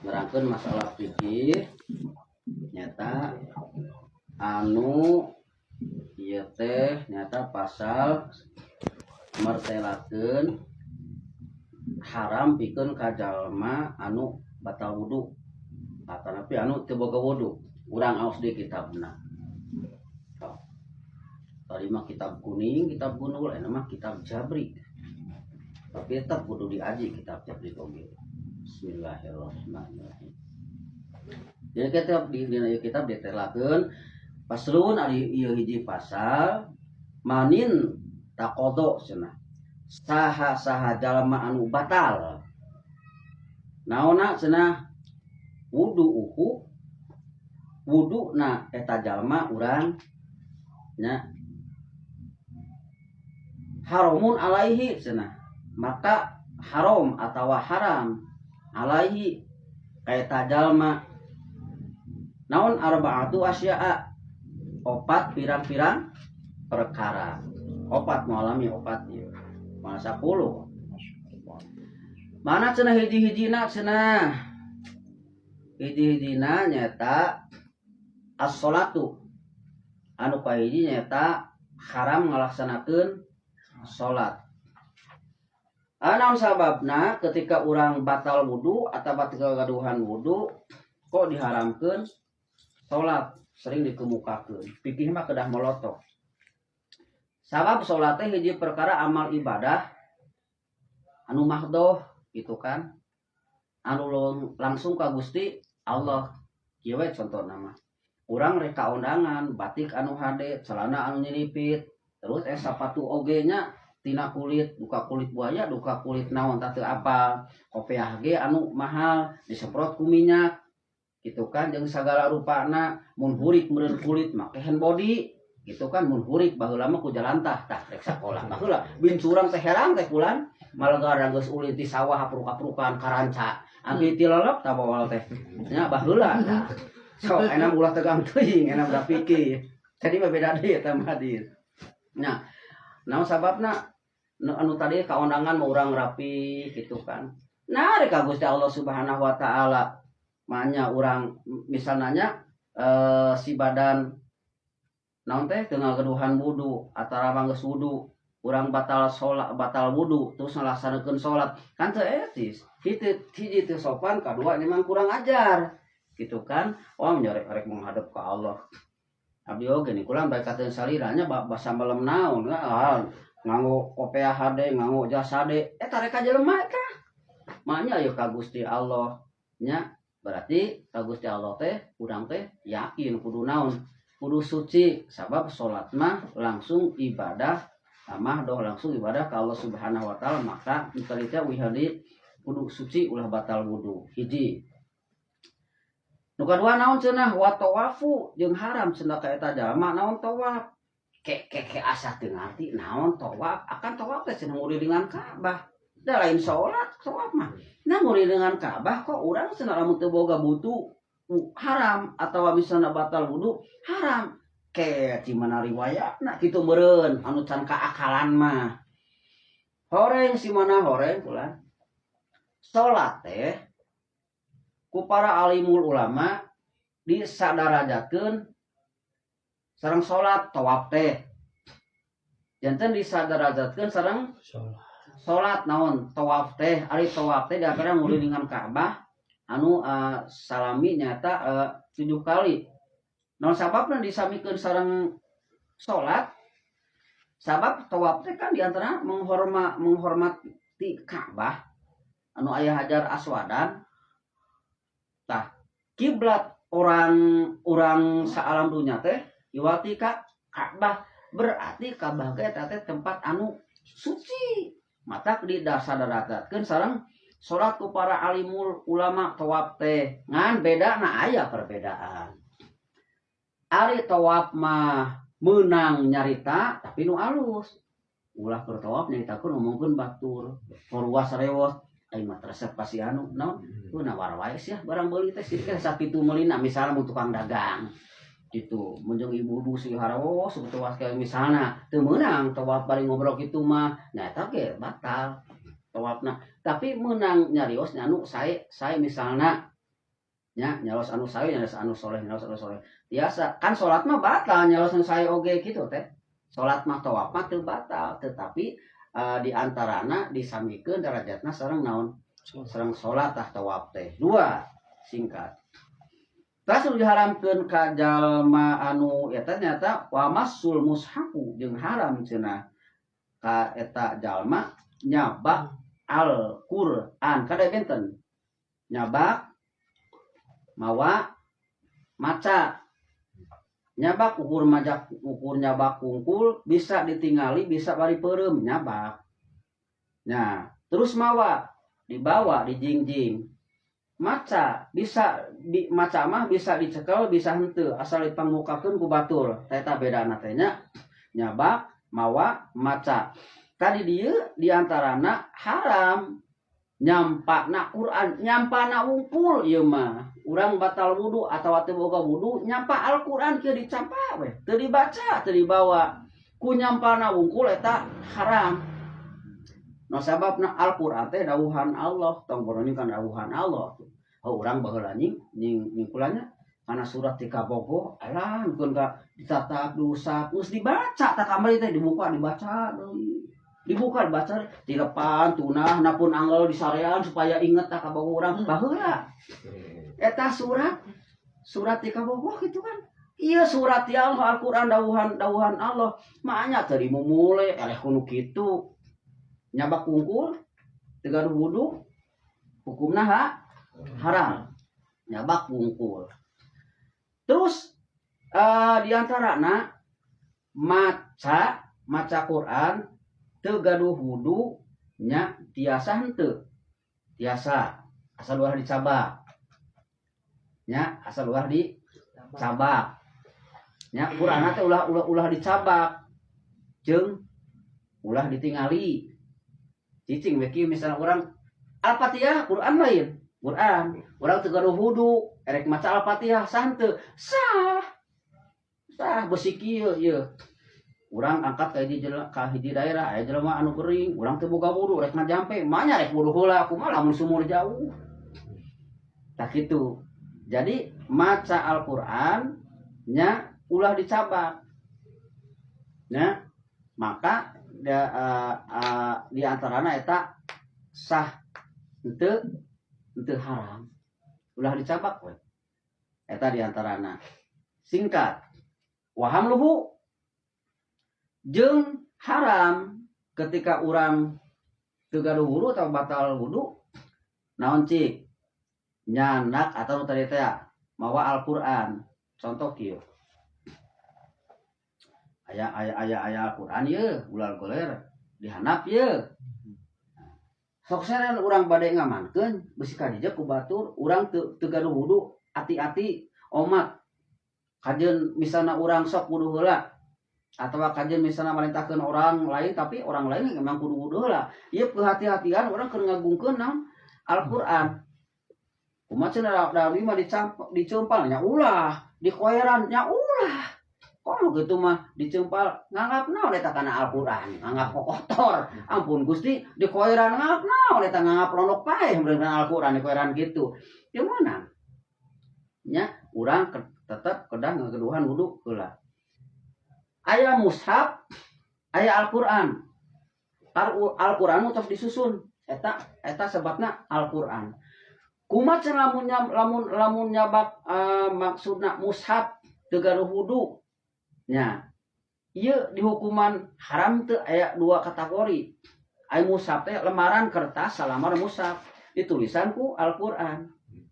Nerangkeun masalah fikih nyata anu ieu teh nyata pasal mertelakeun haram pikeun ka jalma anu batal wudu atanapi anu teu boga wudu. Urang aos di kitabna. Sok. Tadi mah kitab kuning, kitab gundul, eta mah kitab Jabri. Tapi tetap kudu diaji kitab Jabri oge. Bismillahirrahmanirrahim. Jadi kitab di ieu kitab ditelakeun faslun, ari ieu hiji pasal, manintaqadha cenah saha saha jalma anu batal naonna cenah wudu'uhu, wuduna eta jalma urang nya, haramun alaihi cenah, maka haram atawa haram alaihi ka eta jalma naon, arba'atu asya'a, opat pirang-pirang perkara. Opat mengalami opat ieu mana 10 mana cenah. Hiji-hijina cenah, hiji-hijina nyata as-sholatu, anu kahiji nyata haram ngalaksanakeun salat. Naon sababna ketika orang batal wudu atau batal gaduhan wudu kok diharamkeun salat? Sering dikemukakeun, pikih mah kedah molotok, sabab salat teh hiji perkara amal ibadah anu mahdoh gitu kan, anu langsung ka Gusti Allah. Kieu we contohna mah, urang rek ka undangan, batik anu hade, celana anu nyiripit, terus sapatu oge nya tina kulit, duka kulit buaya, duka kulit naon tah teu apal, kopiah ge anu mahal disemprot ku minyak gitu kan, jeung sagala rupana. Mun hurik meureun kulit make hand body gitu kan. Mun hurik baheula mah ku jalantah tah rek sakola. Baheula bincurang teh herang teh kulan malagar geus ulin ti sawah, apruk-aprukan karanca ambil ti lelep tah bawal teh nya baheula tah. So enak ulah tegang teuing, enak udah pikir tadi mah beda deui eta mah hadis nya. Naon sababna anu tadi kaundangan mau urang rapi gitu kan? Nah, rek ka Gusti Allah Subhanahu wa taala manya urang misalnya si badan naon teh teu ngagaduhan wudu atau geus wudu, urang batal salat, batal wudu, terus ngalaksanakeun salat kan teu etis. Hiji hiji teu sopan, kadua memang kurang ajar gitu kan. Oh, nyarek rek menghadap ke Allah, abdi oge nih kulang baik kateun saliranya basa melem naon, ah, nganggo kopiah hade, nganggo jas hade, eta rek ka jelema eta manya aya ka Gusti Allah nya. Berarti ka Gusti Allah teh urang teh yakin kudu naon, kudu suci, sabab salat mah langsung ibadah mahdoh, langsung ibadah ka Allah Subhanahu wa taala. Maka teh wihadi kudu suci, ulah batal wudu. Hiji. Nu kadua naon cenah? Wa tawafu, jeung haram cenah ka eta jalma naon, tawaf. Ke ke ke asa teu ngarti naon tawaf. Akan tawaf teh cenah ngurilingan Ka'bah da, lain salat tawaf mah. Nah, ngurilingan Ka'bah kok urang cenah lamun teu boga butuh haram atau misalnya batal wudu haram ke di mana riwayatna kitu meureun anu can kaakalan mah. Horeng si mana horeng pula salat teh ku para alimul ulama disadarajatkeun sareng salat tawaf teh, janten disadarajatkeun sareng salat naon, tawaf teh. Ari tawaf teh diantara ngurilingan Ka'bah anu salami nyata 7 kali. Naon sababna disamikeun sareng salat? Sabab tawaf teh kan diantara menghormati Ka'bah anu aya Hajar Aswadan. Tah, kiblat orang orang saalam dunya teh iwati ka Ka'bah, berarti Ka'bah ge eta teh tempat anu suci, matak didasadarajatkeun sareng salat ku para alimul ulama tawaf teh. Ngan beda na, aya perbedaan. Ari tawaf mah meunang nyarita, tapi nu alus, ulah keur tawaf nyaritakeun ngomongkeun batur poruas rewos, aing mah resep pasti anu naon tuh nawar wae sia barang beuli teh sirik sakitu meulina. Misalnya mun tukang dagang gitu, mun jeung ibu-ibu si harawo sebetulnya kayak misalnya teu meunang tawaf bari ngobrol kitu mah, nya eta ge batal tawafna. Tapi meunang nyarios anu sae sae, misalna Nya nyarios anu sae, nyarios anu soleh, nyarios anu soleh. Biasa kan salat mah batal nyarios anu sae oge kitu teh. Salat mah, tawaf mah teu batal, tetapi di antarana disamikeun derajatna sareng naon? Sareng salat tah tawaf teh. Dua singkat. Tas nu diharamkeun ka jalma anu eta nyata wa massul mushafu, jeung haram cenah ka eta jalma nyabak Al-Qur'an. Kada benten. Nyabak, mawa, maca. Nyabak ukur majak, ukur nyabak kungkul, bisa ditingali, bisa bari peureum nyabak. Nah, terus mawa, dibawa, dijingjing. Maca bisa di, maca mah bisa dicekel, bisa henteu, asal dipangmukakeun ku batur. Eta bedana teh nya. Nyabak, mawa, maca. Tadi dieu diantarana haram nyampakna Quran, nyampana wungkul ieu mah. Urang batal wudu atawa teu boga wudu, nyampa Al-Qur'an kieu dicampa we, teu dibaca, teu dibawa. Ku nyampana wungkul eta haram. No sababna Al-Qur'an teh dawuhan Allah, tong bono kan dawuhan Allah. Oh, urang baheula nying nying nyingkulanya kana surat ti kabogoh, alah keun ka ditatap, diusap, geus dibaca tah kamari teh dibuka, dibaca deui. Dibuka, dibaca, dilepan tunah napun angel disarean supaya inget tah kabogoh urang baheula. Eta surat surat ti kabogoh gitu kan. Iya, surat ti Allah, Al-Qur'an dawuhan dawuhan Allah. Maanya teu dimumule eleh kudu kitu. Nyabak kungkul teu gaduh wudu hukumna ha haram. Nyabak wungkul. Terus diantarana maca maca Quran teu gaduh wudu nya tiasa henteu? Tiasa, asal ulah dicabak nya, asal ulah dicabak nya. Quran teh ulah ulah ulah dicabak jeung ulah ditingali, cicing we kieu. Misalnya urang Al-Fatihah, Quran lain Quran, urang teu gaduh wudu erek maca Al-Fatihah, sah henteu? Sah, sah. Besi kieu ieu urang angkat ka hiji ka hiji daerah, aya jelema anu gering, urang teu boga wudu, rek ngajampe manya rek wudu heula, kumaha lamun sumur jauh? Tah kitu. Jadi maca Al-Qur'an nya ulah dicabak nya, maka di antarana eta sah henteu, henteu haram, ulah dicabak we. Eta di antarana. Singkat, wa hamluhu, jeung haram ketika urang teu gaduh wudu atau batal wudu, naon cik, nyandak atau nu tadi teh mawa Al-Qur'an. Contoh kieu, aya aya aya aya Al-Qur'an ieu ular goler dihandap ieu, sok seren urang bade ngamankeun bisi kadijek ku batur. Urang teu gaduh wudu, ati-ati omat kajeun misalna urang sok wudu heula atau kajeun misalna marintahkeun orang lain, tapi orang lain memang kudu wudu heula. Ieu kehati-hatian urang keur ngagungkeun naon, Al-Qur'an. Kumaha cenah da mah, diceumpal nya ulah, dikoeran nya ulah. Komo gitu mah diceumpal nganggap naon eta kana Al-Qur'an, nganggap kotor. Ampun Gusti, dikoeran nganggap naon eta, nganggap londok paeh bener Al-Qur'an dikoeran gitu. Ya mana? Nya urang tetep kedah ngagaduhan wudu heula. Aya mushaf, aya Al-Qur'an. Al-Qur'an tos disusun. Eta eta sebabna Al-Qur'an. Kumaha cenah lamun lamun lamun nyabak maksudna mushaf teu gaduh wudu nya, ieu dihukuman haram teu? Aya dua kategori. Aya mushaf teh lembaran kertas, salambar mushaf ditulisan ku Al-Qur'an.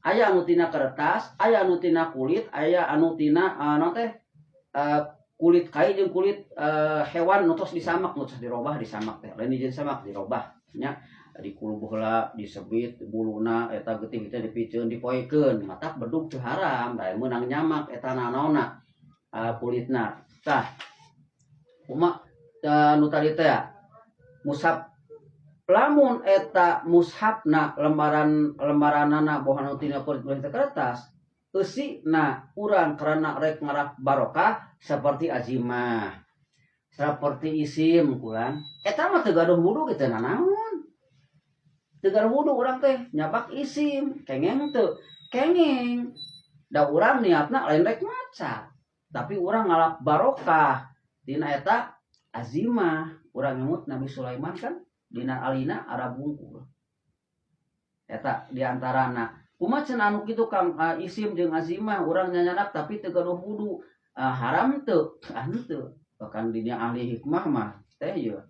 Aya anu tina kertas, aya anu tina kulit, aya anu tina naon teh, kulit kai jeung kulit hewan nu tos disamak, nu tos dirobah, disamak teh lain dijieun samak, dirobah nya, dikulubuh heula, disebit buluna eta, getih teh dipiceun, dipoekeun, matak bedug teu haram da meunang nyamak eta naonna, kulitna. Tah, kumaha nu tadi teh mushaf, lamun eta mushafna lembaran lembaranana boh anu tina kulit, boh kertas, eusina urang karena rek ngarap barokah seperti azimah, seperti isim kurang, eta mah teu gaduh wudu kitu nanaon. Teu gaduh wudu urang teh nyabak isim, kengeng teu? Kenging da urang niatna lain rek maca, tapi urang ngalap barokah dina eta azimah. Urang ngemut Nabi Sulaiman kan dina alina Arab wungkul. Eta diantarana. Kumaha cenah anu kitu, Kang, isim jeung azimah urang nyanyanak tapi teu gaduh wudu, haram teu? Ah, henteu. Bahkan dina ahli hikmah mah teh ieu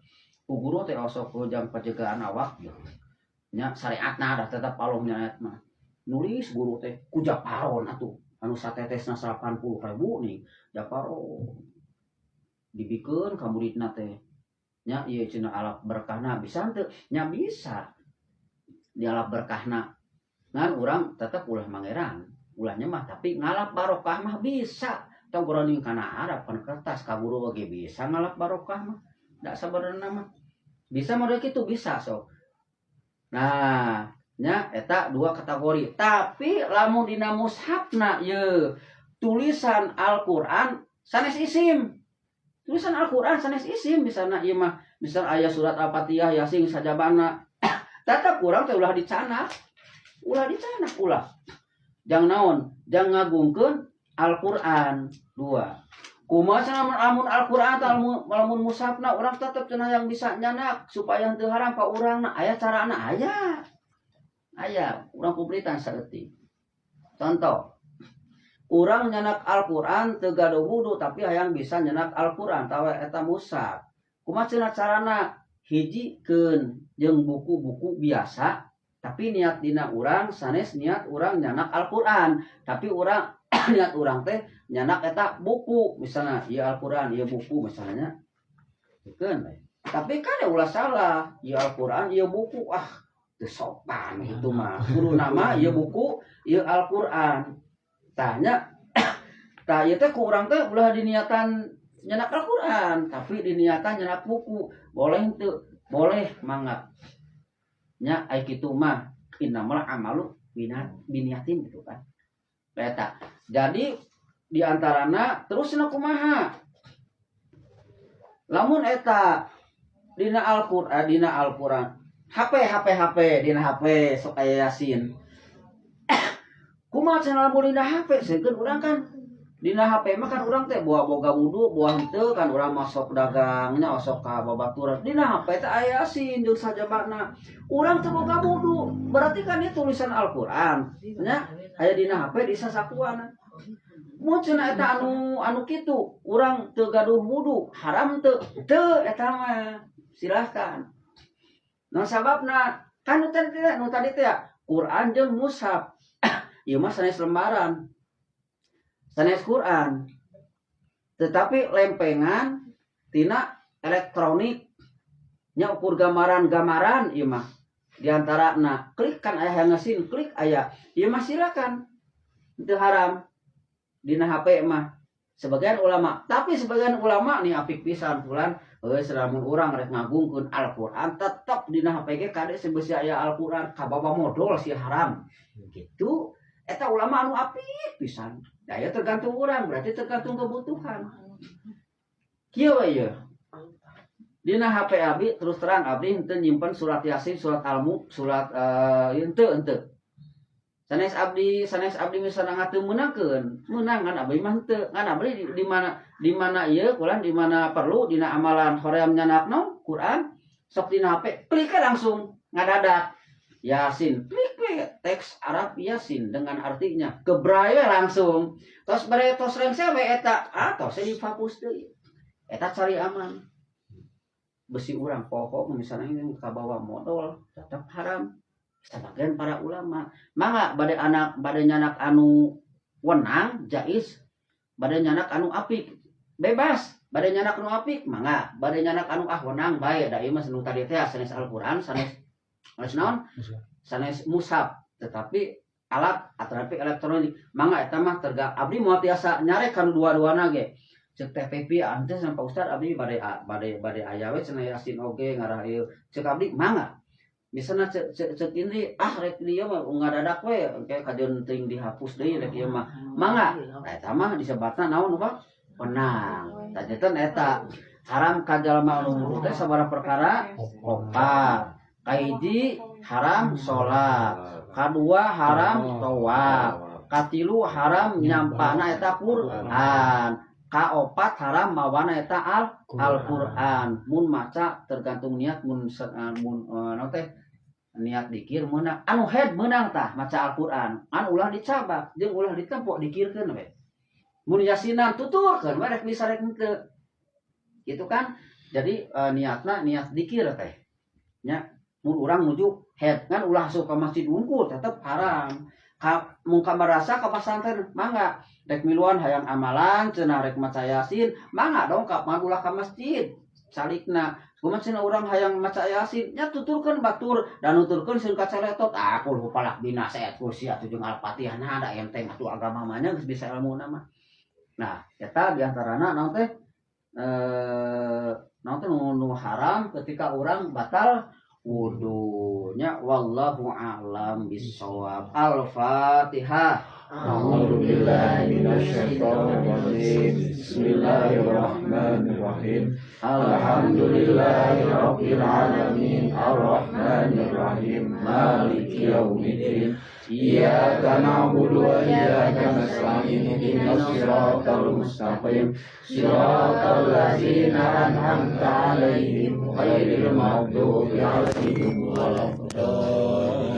ku guru teh osok jang penjagaan awak nya, syariatna dah tetap Allah nyaet mah. Nulis guru teh ku japaron atuh anu satetesna 80.000 nih, japaron dibikeun ka muridna teh nya. Ieu cenah alap berkahna, bisa henteu nya? Bisa dialap berkahna, ngan urang tetep ulah mangeran, ulah nyemah, tapi ngalap barokah mah bisa. Tong kuroning kana Arab, kana kertas, ka guru oge bisa ngalap barokah mah. Da sabenerna mah bisa model kitu bisa sok. Nah nya, eta dua kategori. Tapi lamun dina mushafna ye tulisan Al-Qur'an sanes isim, tulisan Al-Qur'an sanes isim, misalna ieu mah, misal aya surat Al-Fatihah, Yasin sajabana, tetap urang teh ulah dicanak, ulah dicanak, ulah. Jang naon? Jang ngagungkeun Al-Qur'an. Dua, kumaha cenah lamun Al-Qur'an teh, lamun mushafna urang tetep cenah yang bisa nyanak supaya henteu haram ka urangna, aya carana? Aya, aya. Urang kumplitan saeutik. Contoh, urang nyanak Al-Qur'an teu gaduh wudu tapi hayang bisa nyanak Al-Qur'an tawa eta mushaf, kumaha cenah carana? Hijikeun jeung buku-buku biasa, tapi niat dina urang sanes niat urang nyanak Al-Qur'an, tapi urang niat urang teh nyanak eta buku. Misalnya ieu Al-Qur'an, ieu buku misalnya. Hijikeun we. Tapi kan ya ulah salah, ieu Al-Qur'an, ieu buku, ah teu sopan gitu mah. Kudu nama ieu buku, ieu Al-Qur'an. Tanya tah ieu teh ku urang teh ulah diniatan nyanak Al-Qur'an, tapi diniatan nyanak buku. Boleh henteu? Boleh, mangga. Nya ai kitu mah innamal amalu biniatin gitu kan. Eta. Jadi diantarana terus kumaha? Lamun eta dina Al-Qur'an, dina Al-Qur'an HP HP HP, dina HP sok aya Yasin. Kumaha cenah lamun dina HP? Seukeun urang kan dina HP mah kan urang teh boa boga wudu boa henteu kan, urang masuk dagangnya, osok ka babaturan, dina HP teh aya Yasin jeung sajabana, urang teu boga wudu, berarti kan ieu tulisan Al-Qur'an nya aya dina HP di sasakuan. Mun cenah eta anu anu kitu urang teu gaduh wudu, haram teu? Teu, eta mah silahkan. Nah, sababna kan nu tadi teh ya, Quran jeung mushaf ieu mah sanes lembaran, sanes Quran, tetapi lempengan tina elektronik nya, ukur gambaran-gambaran ieu mah. Diantara nah klik kan aya ngesin, klik aya ieu mah, silakan, itu haram dina HP mah sebagian ulama. Tapi sebagian ulama nih apik pisan fulan heuh, lamun urang rek ngagungkeun Al-Qur'an tetep dina HP ge kade sebeusi aya Al-Qur'an kabawa modol sih haram gitu. Eta ulama anu apik pisan. Daya tergantung orang, berarti tergantung kebutuhan. Kieu we ieu. Dina HP abdi, terus terang abdi henteu nyimpen surat Yasin, surat Al-Mulk, surat henteu henteu. Sanes abdi misalnya ngatu meunangkeun, meunang kan abdi mah henteu. Ngan abdi di mana ieu kulan di mana perlu dina amalan hoream nyanakna Quran, sok dina HP klik langsung ngadadak Yasin, klik we teks Arab Yasin dengan artinya, gebray we langsung. Tos bare tos rengse we eta, ah tos dihapus deui. Eta cari aman. Besi urang pokok misalnya ini kabawa modal tetap haram sebagian para ulama. Mangga bade anak, bade nyanak anu wenang jais, bade nyanak anu apik bebas, bade nyanak anu apik mangga, bade nyanak anu ah wenang bae, da ieu mah nu tadi teh sanes Al-Qur'an, sanes sanes naon, sanes mushaf, tetapi alat atau elektronik, mangga. Eta mah terga abdi moal tiasa nyarek kan dua-duana ge. Cek Teh Pepi ante sama Pak Ustad, abdi bade bade bade aya we cenah Yasin oge ngarah ieu. Cek abdi mangga. Misalnya cek cek cek ini ah rek dieu mah ngadadak we engke kajeun teuing dihapus deui, rek ieu mah mangga. Nah, eta mah disebatna naon, Pak? Wenang. Tah, janten eta haram ka jalma anu wudu teh sabaraha perkara? Opat. Kahiji haram salat. Kadua, haram tawaf. Katilu, haram nyampana eta Quran. Kaopat, haram mawana eta Al-Quran. Mun maca tergantung niat. Mun mun naon teh, niat dikir meunang. Anu head meunang tah maca Al-Quran, an ulah dicabak jeung ulah ditempo, dikirkeun we. Mun yasinan, tuturkeun we, rek bisa rek henteu gitu kan. Jadi niatna niat dikir teh nya. Mun urang nuju head kan ulah asup ka masjid wungkul, tetep haram. Ka mun ka madrasah, ka pasantren, mangga. Rek miluan hayang amalan cenah, rek maca Yasin, mangga dongkap mah, ulah ka masjid salikna. Kumaha cenah urang hayang maca Yasin nya, tuturkeun batur dan nuturkeun sieun kacaletot. Ah, kul falaq, binas, ayat kursi atuh jeung Al-Fatihah. Nah, da enteng atuh agama mah nya, geus bisa ilmu mah. Nah, eta diantarana naon teh, naon teh, nu haram ketika orang batal wudunya. Wallahu a'lam bissawab. Al-Fatihah. أعوذ بالله من الشيطان الرجيم. بسم الله الرحمن الرحيم. الحمد لله رب العالمين، الرحمن الرحيم، مالك يوم الدين، إياك نعبد وإياك نستعين، اهدنا الصراط المستقيم، صراط الذين أنعمت عليهم، غير المغضوب عليهم ولا الضالين.